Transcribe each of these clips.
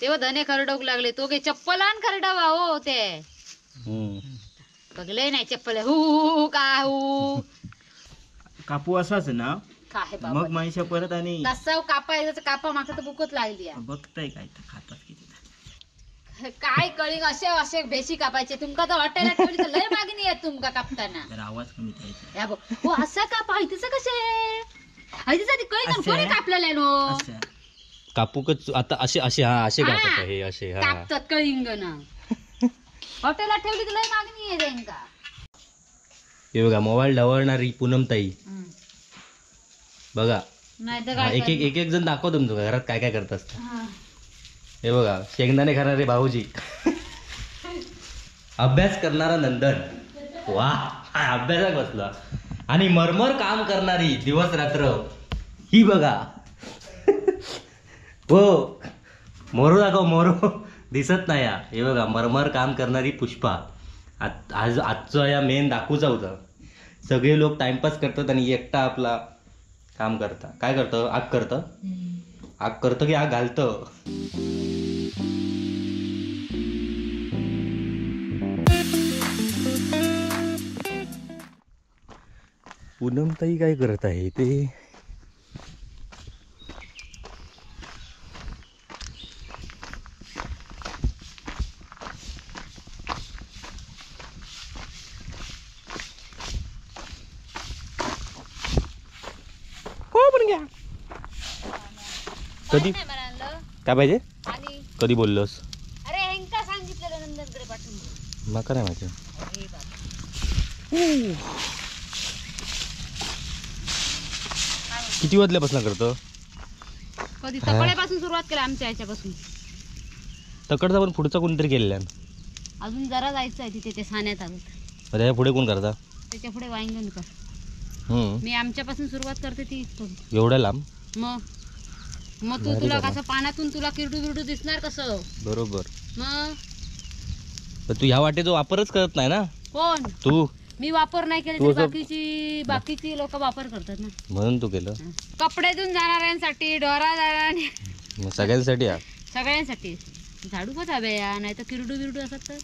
तेव्हा धने खरडवूक लागले तो काही चप्पलान खरडवा हो ते बघले नाही चप्पल हु का हु कापू असाच ना काय बाबा मग माणसा परत आणि तसं कापायचं कापा माका तर भूकच लागली आहे. बघताय काय तर खातात किती काय कळिंग असे असे भेशी कापायचे तुमका तर हॉटेलात ठेवली तर लय मागणी आहे तुमका कापताना. तर आवाज कमी द्यायचा. या बघ हो असं कापा तिचं कसे तिचं कळिंग असे? कोणी कापलेलं आहे नो असं कापूकच आता असे असे हा असे हा. कापत हे असे हा कापतात कळिंगण हॉटेलात ठेवली तर लय मागणी आहे त्यांका. हे बघा मोबाईल ढवळणारी पूनमताई बघा. नाही तर हा, काय एक एक एक एक जण दाखव तुमचं घरात काय काय करत असतं. हा. हे बघा शेंगदाणे खाणारे भाऊजी, अभ्यास करणारा नंदन, वा अभ्यासात बसला, आणि मरमर काम करणारी दिवस रात्र ही बघा. हो मोरू दाखव, मोरू दिसत नाही हा. हे बघा मरमर काम करणारी पुष्पा. आज आजचा या मेन दाखवूचा होता. सगळे लोक टाइमपास करतात आणि एकटा आपला काम करता. काय करतं? आग करतं. आग करतं की आग घालतं. पूनमताई काय करत आहे ते? हो पण घ्या. कधी नाही मला आणलं. काय पाहिजे? आणि कधी बोललोस? अरे ह्यांका सांगितलेलं नंदनकडे पाठवून दे. माका नाही माहिती. अरे बाबा. किती वाजल्यापासून करतो? कधी तकड्यापासून सुरुवात केली आमच्या ह्याच्यापासून. तकडचा पण पुढचा कोणतरी केलेला. अजून जरा जायचं आहे तिथे ते साण्यात अजून. त्याच्या पुढे कोण करता? त्याच्या पुढे वांगण कर. मी आमच्यापासून सुरुवात करते ती इथून. एवढ्या लांब? मग मग तू भारी तुला बाबा. कसं पाण्यातून तुला किरडू बिरडू दिसणार कसं? बरोबर. मग पण तू ह्या वाटेचा वापरच करत नाही ना. कोण? तू. मी वापर नाही केले तू तरी असं- बाकीची बाकीची लोक वापर करतात ना. म्हणून तू केलं. कपडे धुवून जाणाऱ्यांसाठी, डोरा जाणाऱ्या मग सगळ्यांसाठी हा. सगळ्यांसाठी झाडू पण हवे या, नाही तर किरडू बिरडू असत तर.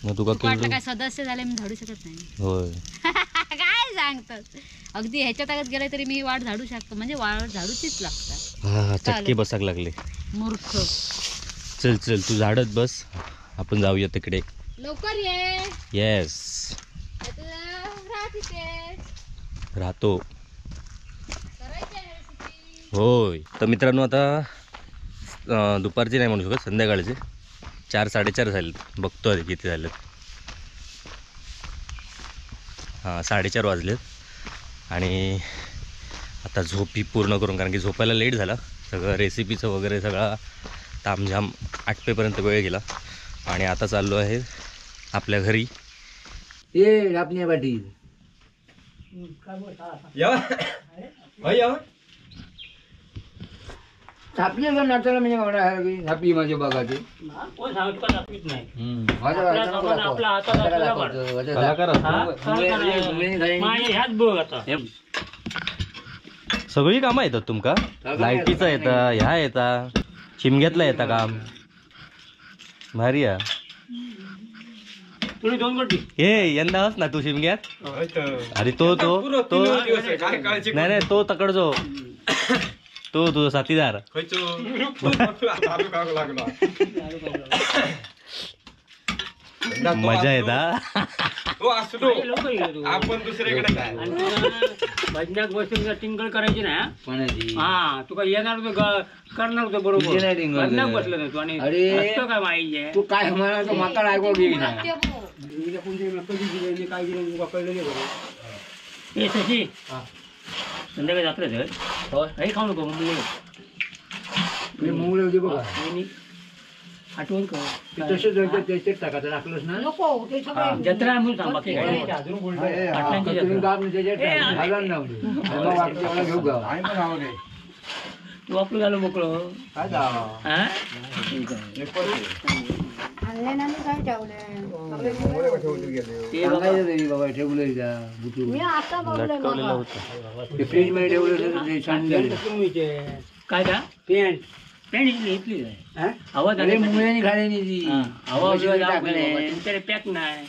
मग तुका तुका वाटलं किरडू काय सदस्य झाले मी झाडू शकत नाही? होय. काय सांगतात. अगदी ह्याच्यात आगत गेले तरी मी वाट झाडू शकतो, म्हणजे वाट झाडूचीच लागतात. हा चटके बसाक लागले. मूर्ख. चल चल तू झाडत बस, आपण जाऊया तिकडे. लवकर ये. येस नाहीतर राहा तिथेच. राहतो. करायची आहे रेसिपी. होय. तर मित्रांनो आता दुपारचे नाही म्हणू शकत, संध्याकाळचे 4 साडेचार झालेत. बघतो आधी किती झालेत. हां 4:30 वाजलेत. आणि आता झोप ही पूर्ण करून, कारण की झोपायला लेट झाला, सगळं रेसिपीचं वगैरे सगळा तामझाम आटपेपर्यंत वेळ गेला. आणि आता चाललो आहे आपल्या घरी. ए आपल्या पाटील थापली का नाचायला म्हणजे मला थापली माझ्या बघाची. सगळी कामं येतात तुमका? लाईटीचा येता, ह्या येता, शिमग्यातला येता काम. भारी आहे. हे यंदा हस ना तू शिमग्यात. अरे तो तो तो नाही नाही तो तकडजो, तो तुझा साथीदार. मजा येता. आपण दुसरीकडे काय भजनाक बसून टिंगल करायची ना. हा तुका येणार होतं करणार होतं बरोबर. भजनाक बसलं नाही तू. आणि असतं काय माहिती तू काय म्हणा माका ऐकू घेईना. काय दिलं तुका कळलं नाही बरोबर. हे शशी संध्याकाळी जात्रा काही खाऊ नको. मुंगळे होते बघा. आठवण कर. तसेच त्याच्यात टाकायचं टाकलंच ना. जत्रा म्हणून सांग बाकी काय. तू आपलं झालं मोकळं. फ्रीज मध्ये ठेवलं. काय का पेंट पेंट इथली इथलीच आहे. आवाज अरे मुलांनी खाल्ली ती आवाज तुमच्याकडे पॅक नाही.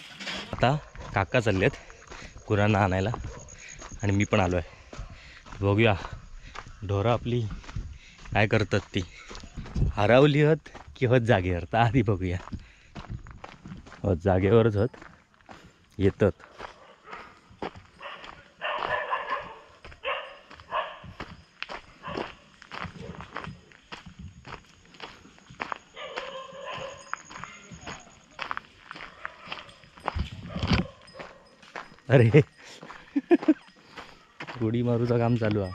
आता काका चाललेत गुरांना आणायला आणि मी पण आलो आहे. बघूया ढोरं आपली काय करतात ती, हरवली हत की हत जागेवर, तर आधी बघूया. हत जागेवरच हत येतात. अरे उडी मारूचं काम चालू आहे.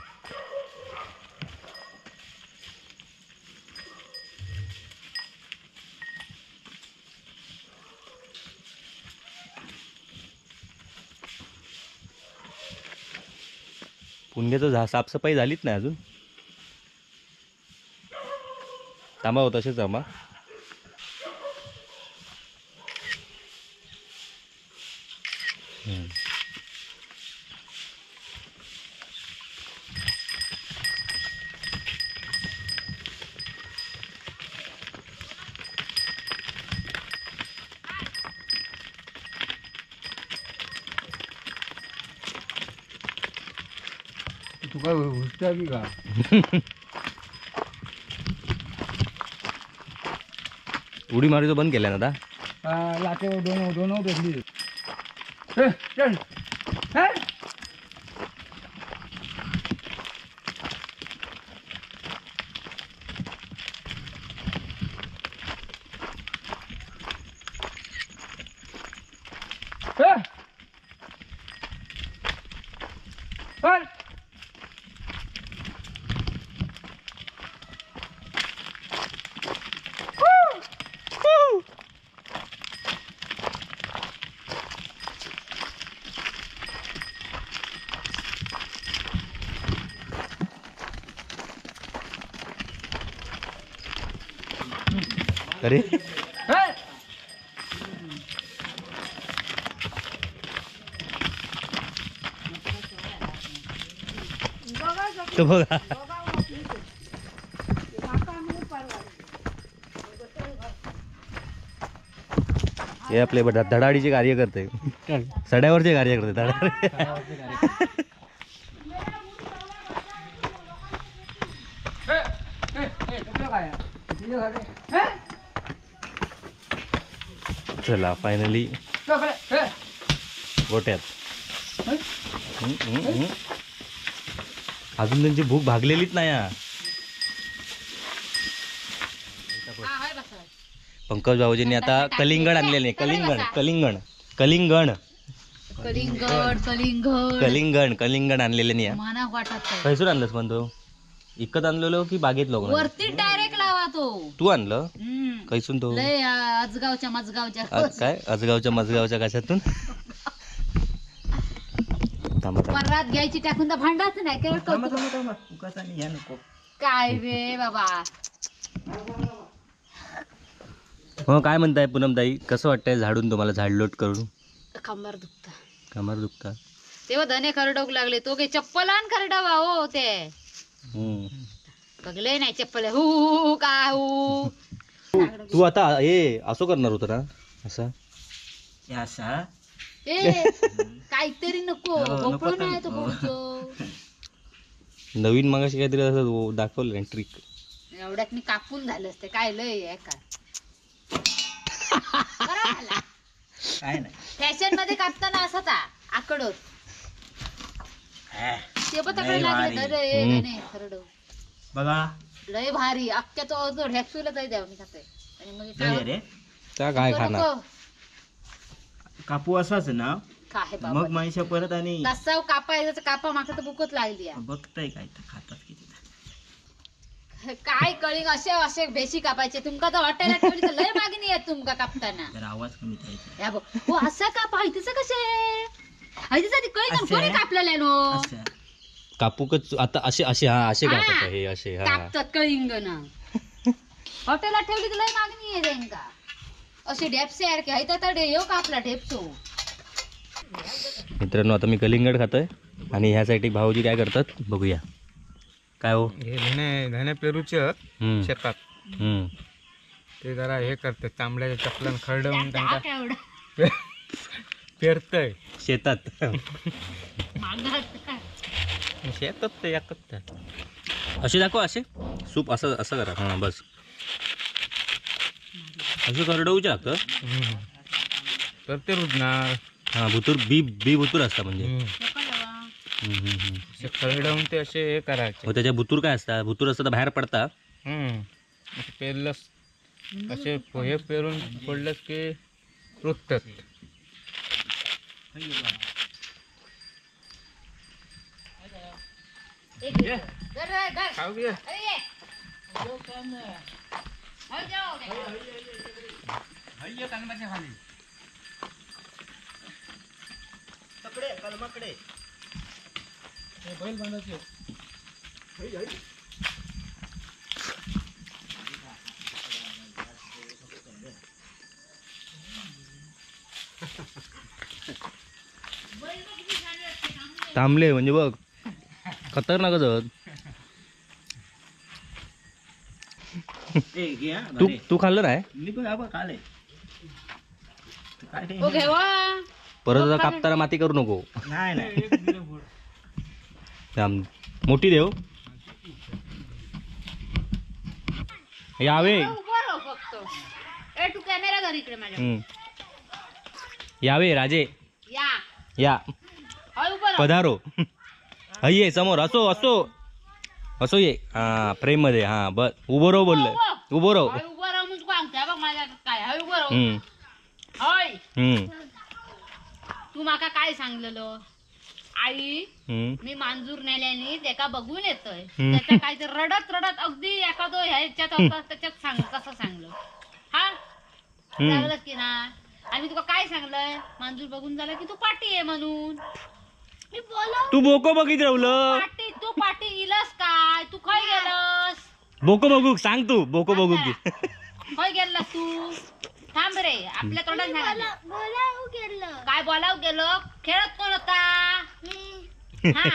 पुण्याचं झा साफसफाई झालीच नाही अजून. थांबा हो, तसेच थांबा. तुका घुसता की का? उडी मारूचं बंद केलं ना आता? लाटे दोन दोन भेटली. चल अरे तो बघा हे आपले धडाडीचे कार्य करते, सड्यावरचे कार्य करते. धडाडी चला फायनली गोट्यात. अजून त्यांची भूक भागलेलीच नाही. पंकज भाऊजींनी आता कलिंगड आणलेले. कलिंगड कलिंगड कलिंगड कलिंगड कलिंगड कलिंगड कलिंगड आणलेले नाही. पैसून आणलंस पण तो इकत आणलेलो की बागेत लोक वरती डायरेक्ट लावा तो. तू आणलं कैसून तो? आजगावच्या मजगावच्या. काय आजगावच्या मजगावच्या कशातून? परात घ्यायची टाकून तर भांडाच नाही. काय रे बाबा. हो काय म्हणताय पूनमताई, कसं वाटतंय झाडून तुम्हाला झाडलोट करून? कंबर दुखता. कंबर दुखता तेव्हा धने खरडवू लागले तो काही चप्पल आण खरडवा हो ते बघले नाही चप्पल हू काय हू. तू आता हे असं करणार होत ना? असं काहीतरी नको भोपळू नाही तो भोपळू. नवीन मगाशी काहीतरी असं दाखवलं ट्रिक. एवढ्यात मी कापून झालं असते काय लय आहे काय फॅशन मध्ये कापताना असा आकडत ते पण लागले खरडव बघा लय भारी अख्ख्या तो ढॅक्सूला जाई द्यावा मी खाते. आणि मग काय खाणार कापू असाच ना काय मग माणसा परत आणि तसा कापायचं कापा मागं तर भूकच लागली. बघताय काय खातात किती काय कळिंग असे असे भेशी कापायचे. तुमका तर हॉटेलात ठेवली तर लय मागणी आहे तुमका कापताना. आवाज कमी हो असं कापा तिचं कसे कळिंग कोणी कापलेलं नो कापूकच आता असे असे हा असे कापतात हे असे कापतात कळिंगण. हॉटेलात ठेवली तर लय मागणी आहे त्यांका. असे ढेपसे सारखे हाय तर ह्यो कापला ढेपसो. मित्रांनो आता मी कलिंगड खातोय आणि ह्यासाठी भाऊजी काय करतात बघूया. काय हो? हे धने धने पेरूचे शेतात ते जरा हे करतात, तांबड्याच्या चपलान खरडवून त्यांना पेरतय शेतात. शेतात ते एकच असे दाखव, असे सूप असं असं करा. हां बस असं खरडवूच लागतं तर ते रुजणार. हां भुतूर बी बी भुतूर असता म्हणजे खरडवून ते असे हे करायचे. त्याच्या भुतूर काय असता? भुतूर असतं तर बाहेर पडता. पेरलं असे हे पेरून पडलं की रुजतात. बैल बांधायचे. थांबले म्हणजे बघ खतरनाकच. तू तू खाल्लं नाही? मी पण खाल्ले. परत कापताना माती करू नको. नाही नाही मोठी देव यावे यावे राजे या पधारो. ये समोर असो असो असो ये. हा फ्रेम मध्ये. हा बस उभं राहू बोललं. उभं राहू. तू माका काय सांगलेलो आई? मी मांजूर नेल्यानी त्याका बघून येतोय, त्याच्या काय रडत रडत अगदी एखादो ह्याच्यात त्याच्यात सांग कसं सांगलं. हा लागलं की ना. आणि तुका काय सांगलंय? मांजूर बघून झालं की तू पाटी आहे म्हणून. मी बोलव तू बोको बघित राहिलं. पाटी तू पाटी इलस काय? तू खय गेलस? बोको बघू सांग तू. बोको बघू की खय गेलस तू? थांब रे आपल्या तोंडात सांग. काय बोलाव गेलो? खेळत कोण होता? हा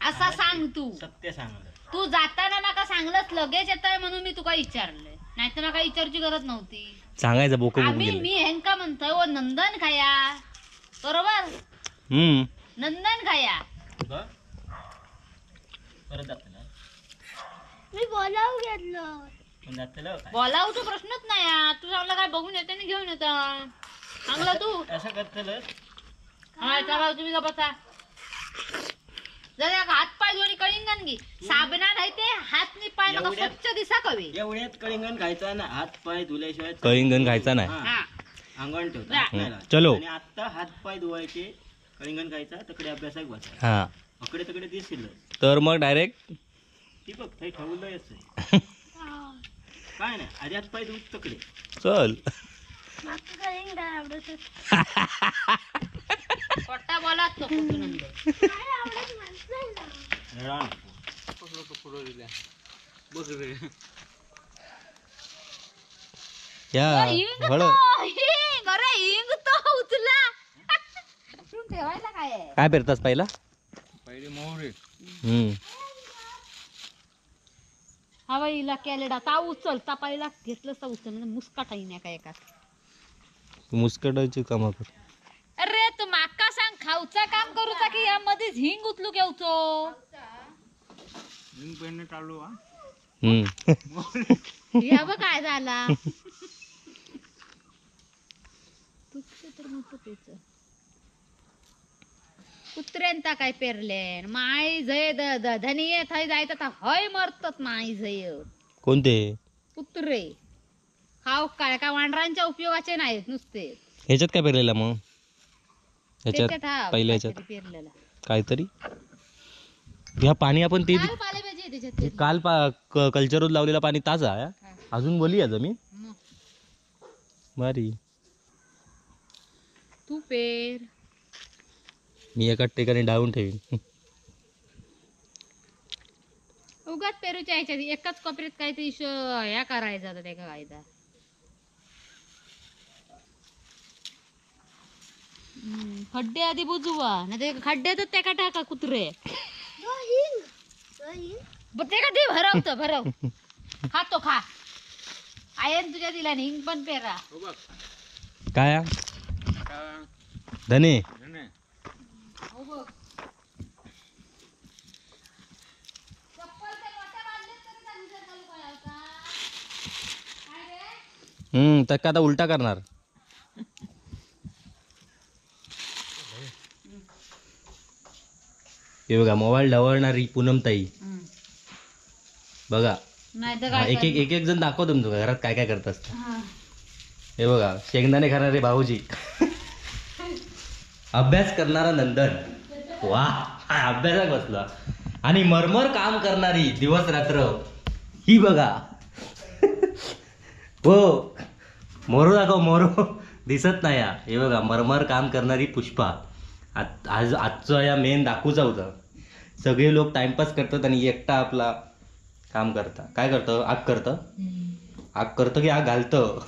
असा सांग तू. सत्य सांग. तू जाताना माका सांगलंच लगेच येतोय म्हणून मी तुका विचारलंय, नाहीतर माका विचारची गरज नव्हती. सांगायचं बोको बघू. मी हेंका म्हणतोय ओ नंदन खाया बरोबर. नंदन खाया. मी बोलाव घेतलं. बोलावचा प्रश्नच नाही. तू चांगला काय बघून येते आणि घेऊन येत चांगला तू असं करतलस. तुम्ही का बसा जरा हात पाय धुवून कळिंगण घे. साबणा नाही ते हात नि पाय नका स्वच्छ दिसा कवी. एवढ्यात कळिंगण खायचा ना, हात पाय धुल्याशिवाय कळिंगण खायचा नाही. अंगण ठेवता. चलो आणि आता हात पाय धुवायचे, कळिंगण खायचा, तकडे अभ्यासाक बसायचा. हा अकडे तकडे दिसलं तर मग डायरेक्ट ती बघ थंय ठेवलंय काय नाही. आधी हात पाय धुवून तकडे चल. खोटा बोलाच नको तू नंतर. उचला ठेवायला काय काय पेरतास पहिला? पहिले मोहरी. हवा इला कॅलेडा ता उचल ता पहिला घेतलं ता उचल मुस्काट नाही काय एकात मुस्कटाची कामा कर. अरे तू माका सांग खाऊचा काम करूचा की या मध्येच हिंग उचलू घेऊचो? हिंग पेरणे चालू. हा या बघ काय झाला. तर मोठं पेच कुत्र्यांता काय पेरले माय जय धनिये थंय जायचं हय मरतात माय जय. कोणते कुत्रे? खाऊ काय काय वानरांच्या उपयोगाचे नाहीत नुसते. ह्याच्यात काय पेरलेला मग? ह्याच्यात पहिल्या ह्याच्यात पेरलेला काहीतरी ह्या पाणी आपण ते काल कल्चरवर लावलेला पाणी ताजा आहे अजून बोली आहे जमीन भारी. तू पेर. मी एका ठिकाणी डाळून ठेवीन. उगाच पेरूच्या ह्याच्यात एकाच कोपऱ्यात काहीतरी ह्या करायचा त्या कायदा. खड्डे आधी बुजवा नाही खड्ड्यातच त्या टाका कुत्रे. ते का ते भरवतं भरव. खातो खा. आयन तुझ्या दिला हिंग पण पेरा. काय धने? तर का आता उलटा करणार. हे बघा मोबाईल ढवळणारी पूनमताई बघा. एक एक एक एक जण दाखव तुमचं घरात काय काय करत असतं. हे बघा शेंगदाणे खाणारे भाऊजी, अभ्यास करणारा नंदन, वा अभ्यासात बसला, आणि मरमर काम करणारी दिवस रात्र ही बघा. हो मोरू दाखव, मोरू दिसत नाही. हे बघा मरमर काम करणारी पुष्पा. आज आजचं या मेन दाखवूचा होता. सगळे लोक टाइमपास करतात आणि एकटा आपला काम करता. काय करतं? आग करतं. आग करतं की आग घालतं.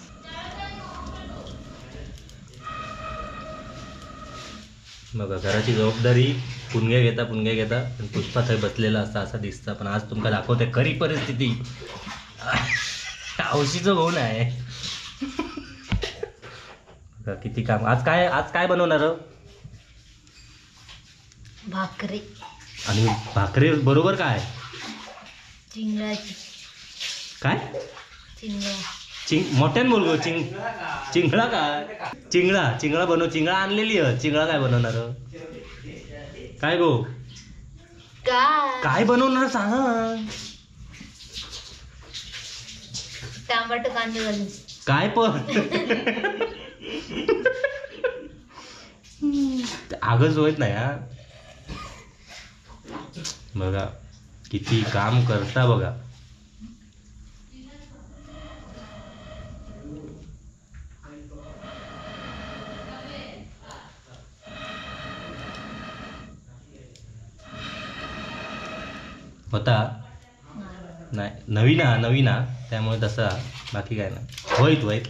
बघा घराची जबाबदारी पुणग्या घेता पुणग्या घेता, पण पुष्पा थंय बसलेला असा असा दिसता. पण आज तुमका दाखवते खरी परिस्थिती. हौशीचं होऊन आहे. बघा किती काम. आज काय, आज काय बनवणार? भाकरी. आणि भाकरी बरोबर काय? चिंगळाची. काय चिंगळा? चिंग मोठ्यान बोल गो. चिंग चिंगळा काय? चिंगळा चिंगळा बनव. चिंगळा आणलेली आहे. चिंगळा काय बनवणार? काय गो काय बनवणार सांग. टमाटो कांदे घालून. काय पण आगच होत नाही. हा बघा किती काम करता बघा. होता नाही नवीन हा, नवीन हा, त्यामुळे तसा, बाकी काय नाही. होईत होईत.